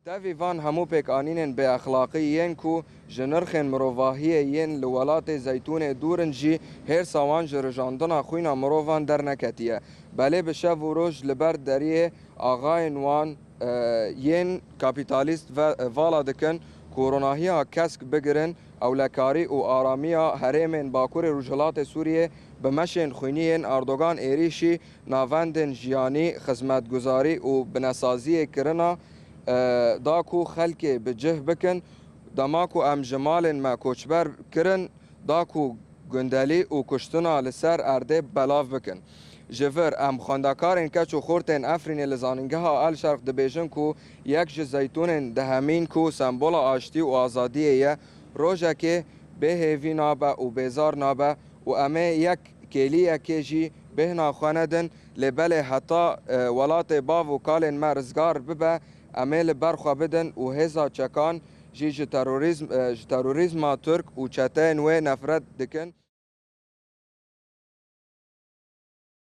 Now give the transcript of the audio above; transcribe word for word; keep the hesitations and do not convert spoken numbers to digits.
Tevî van hemû pêkanînên bêexlaqî yên ku ji nirxên mirovahiyê yên li welatê Zeytûnê dûr in jî, hêrsa wan ji rijandina xwîna mirovan derneketiye. Belê bi şev û roj li ber deriyê axayên wan, e, yên kapîtalîst ve, e, vala dikin ku ronahiya kesk bigirin, ewlekarî û aramiya herêmên Bakurê Rojhilatê Sûriyê bi meşên xwînî yên Erdogan êrîşî navendên jiyanî, xizmetguzarî û binesaziyê kirina, e, da ku xelkê bi cih bikin. Dema ku em ji malên me koçber kirin, da ku gundelî û kuştina li ser erdê belav bikin. Ji vir, em xwendekarên keç û xortên Efrînê li Zanîngeha El Şerq dibêjin ku yek ji zeytûnên dehemîn ku sembola aştî û azadiyê ye, rojekê bê hêvî nabe û bêzar nabe û em ê yek kêliyekê jî bêhna xwe nedin, lê belê heta, e, welatê bav û kalên me rizgar bibe, em ê li ber xwe bidin û hêza çekan jî ji terorîzm, e, ji terorîzma Tirk û çeteyên wê nefret dikin.